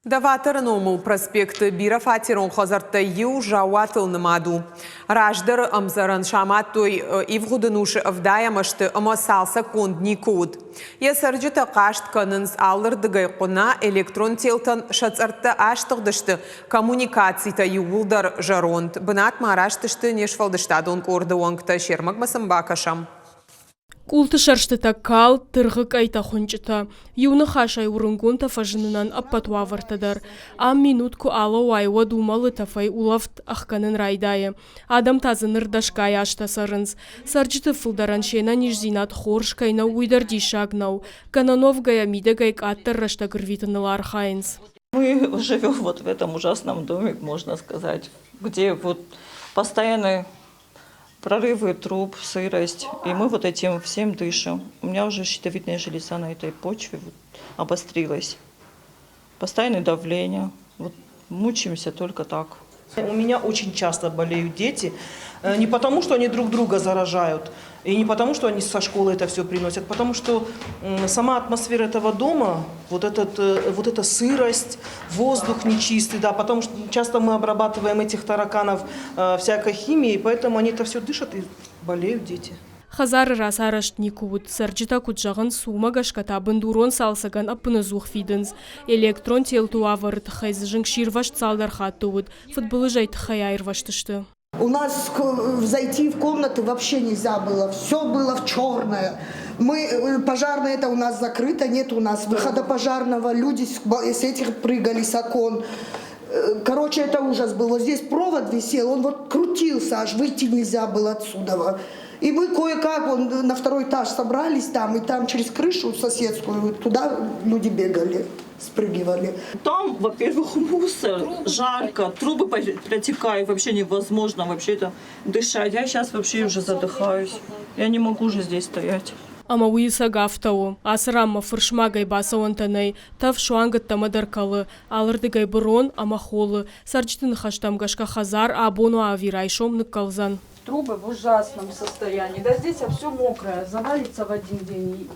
Доваторы номыл проспекты бирӕфатерон хӕдзӕрттӕй иу заууатыл нымад у. Раздӕры ӕмдзӕрӕн самадтой ивгъуыд ӕнусы ӕвдайӕм ӕзты ӕмӕ цалцӕггонд никуы уыд. Йӕ цӕрджытӕ хъаст кӕнынц, алырдыгӕй хъуына, электрон телтӕн сӕ цъӕрттӕ астыгъдысты, коммуникацитӕ иууылдӕр зӕронд. Бынатмӕ араст сты не сфӕлдыстадон къорды уӕнгтӕ, се рмӕгмӕ сын бакӕсӕм. Къулты сӕрстытӕ калд, тыргъы къӕйтӕ хуынчъытӕ. Иу ныхасӕй уырынгонтӕ фӕзынынӕн ӕппӕт уавӕртӕ дӕр. Ам минут куы алӕууай, уӕд уымӕлы тӕфӕй улӕфт ӕхгӕнын райдайы. Адӕм та дзы ныр дӕсгай азтӕ цӕрынц. Цӕрджыты фылдӕрӕн се нӕниздзинад хорз кӕй нӕу, уый дӕр диссаг нӕу. Гӕнӕн уӕвгӕйӕ мидӕгӕй къаддӕр рӕстӕг ӕрвитыныл архайынц. Мы живем вот в этом ужасном доме, можно сказать, где вот постоянно прорывы труб, сырость, и мы вот этим всем дышим. У меня уже щитовидная железа на этой почве вот обострилась. Постоянное давление. Вот мучаемся только так. У меня очень часто болеют дети. Не потому, что они друг друга заражают, и не потому, что они со школы это все приносят, потому что сама атмосфера этого дома, вот, этот, вот эта сырость, воздух нечистый, да, потому что часто мы обрабатываем этих тараканов всякой химией, поэтому они это все дышат и болеют дети. Хӕдзары рацарӕзт никуы уыд, цӕрджытӕ куыд зӕгъынц, уымӕ гӕсгӕ та бындурон цалцӕгӕн ӕппынӕдзух фидынц. Электрон телты уавӕры тыххӕй дзы зынгсирвӕзт цалдӕр хатты уыд, фыдбылызӕй тыххӕй аирвӕзтысты. У нас зайти в комнаты вообще нельзя было, все было в черное. Мы, пожарное это у нас закрыто, нет у нас выхода пожарного, люди с этих прыгали с окон. Короче, это ужас был. Вот здесь провод висел, он вот крутился, аж выйти нельзя было отсюда. И мы кое-как вон, на второй этаж собрались там, и там через крышу соседскую туда люди бегали, спрыгивали. Там, во-первых, мусор, жарко, трубы протекают, вообще невозможно вообще там дышать. Я сейчас вообще уже задыхаюсь. Я не могу уже здесь стоять. Ӕмӕ уый ӕцӕг афтӕ у. Ацы ранмӕ фырсмагӕй бацӕуӕнтӕ нӕй, тӕф суанг ӕддӕмӕ дӕр кӕлы, алырдыгӕй бырон ӕмӕ холы. Цӕрджыты ныхӕстӕм гӕсгӕ хӕдзар абон уа ӕви райсом ныккӕлдзӕн. Трубы в ужасном состоянии. Да здесь все мокрое, завалится в один день.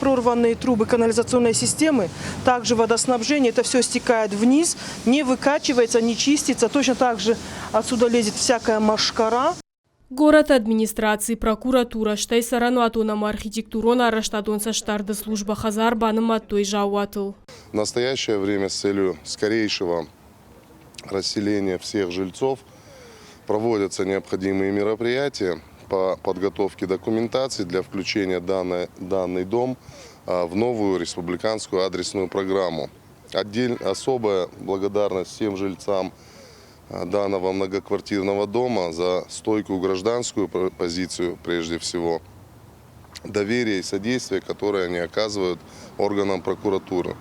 Прорванные трубы канализационной системы, также водоснабжение, это все стекает вниз, не выкачивается, не чистится. Точно так же отсюда лезет всякая мошкара. Горӕты администраци, прокуратурӕ, стӕй цӕрӕнуатон ӕмӕ архитектурон арӕзтадон цӕстдарды службӕ хӕдзар банымадтой заууатыл. В настоящее время с целью скорейшего расселения всех жильцов проводятся необходимые мероприятия по подготовке документации для включения данный дом в новую республиканскую адресную программу. Особая благодарность всем жильцам данного многоквартирного дома за стойкую гражданскую позицию прежде всего, доверие и содействие, которое они оказывают органам прокуратуры.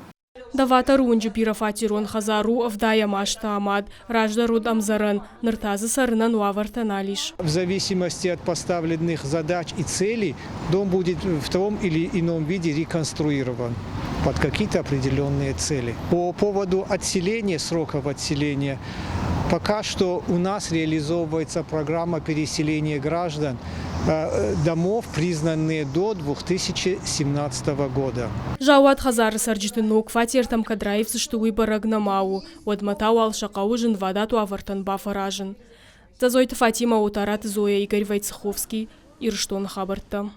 Доваторы уынджы бирӕфатерон хӕдзар у ӕвдайӕм азты амад. Раздӕр уыд ӕмдзӕрӕн, ныр та дзы цӕрынӕн уавӕртӕ нал ис. В зависимости от поставленных задач и целей дом будет в том или ином виде реконструирован под какие-то определенные цели. По поводу отселения, сроков отселения, пока что у нас реализовывается программа переселения граждан домов, признанные до 2017 года. Заууат хӕдзары цӕрджыты ног фатертӕм кӕд раивдзысты, уый бӕрӕг нӕма у. Уӕдмӕ та уал сӕ хъӕуы зынвадат уавӕртӕн бафӕразын. Дзӕзойты Фатимӕ, Отараты Зоя, Игорь Войцеховский, Ирыстоны хабӕрттӕ.